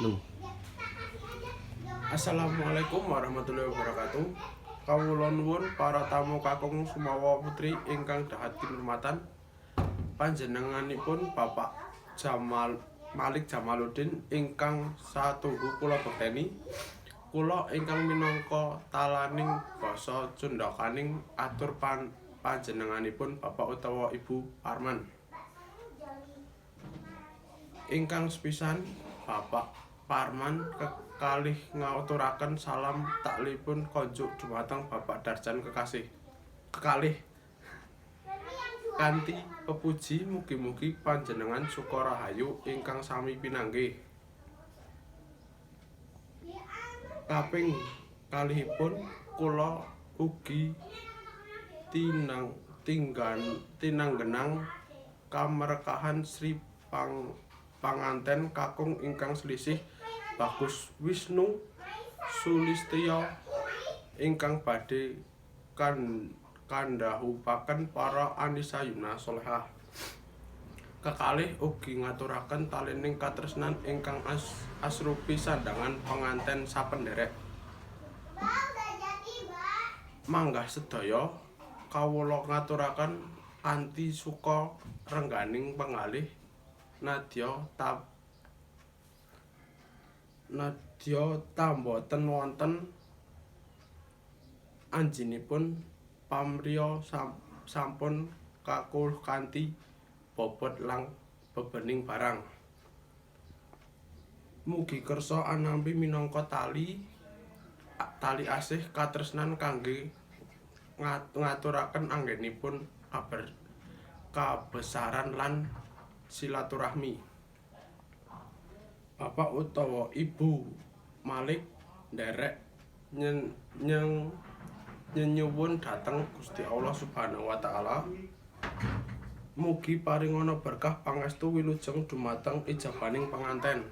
Lu. Assalamualaikum warahmatullahi wabarakatuh. Kawula nuwun para tamu kakung sumawa putri ingkang dahat kinurmatan. Panjenenganipun Bapak Jamal Malik Jamaluddin ingkang satuhu kula bekteni. Kula ingkang minangka talaning basa cundhakaning atur panjenenganipun Bapak utawa Ibu Parman. Ingkang sepisan, Bapak Parman kekalih ngaturaken salam taklilipun konjuk dumateng Bapak Darjan kekasih. Kekalih kanthi pepuji mugi-mugi panjenengan suka rahayu ingkang sami pinanggih. Kaping kalihipun kula ugi tinanggenang kamerkahan Sri Panganten kakung ingkang selisih Bagus Wisnu Sulistya ingkang badhe kandhahupaken para Anisa Yuna Sholehah. Kekalih ugi ngaturaken talining katresnan ingkang asrupi sandhangan penganten sapenderek. Manggah sedaya kawula ngaturaken kanthi suka rengganing penggalih nadya ta boten wonten anjinipun pamriya sampun kakuluh kanthi bobot lan bebening barang. Mugi kersa anampi minangka tali tali asih katresnan kangge ngaturaken anggenipun kabesaran lan silaturahmi. Bapak utawa Ibu Malik nderek nyenyuwun dhateng Gusti Allah Subhanahu wa taala. Mugi paringana berkah pangestu wilujeng dumateng ijabaning panganten.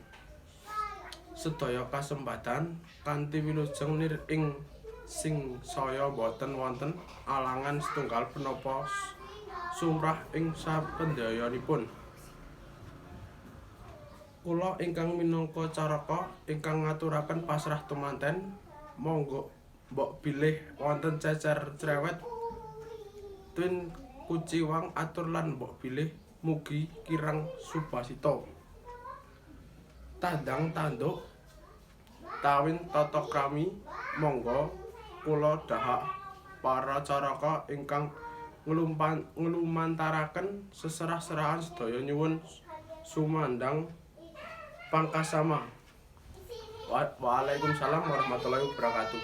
Sedaya kasempatan kanthi wilujeng nir ing sing saya boten wonten alangan setunggal menapa sumrah ing sapendayanipun. Kula ingkang minangka caraka ingkang ngaturaken pasrah tumanten, monggo mbok bilih wonten cecer crewet twin kuciwang atur lan mbok bilih mugi kirang subasita. Tandang tanduk tawin tata krami, monggo kula dahak para caraka ingkang nglumantaraken seserah-serahan sedaya nyuwun sumandhang pangkasama. Waalaikumsalam warahmatullahi wabarakatuh.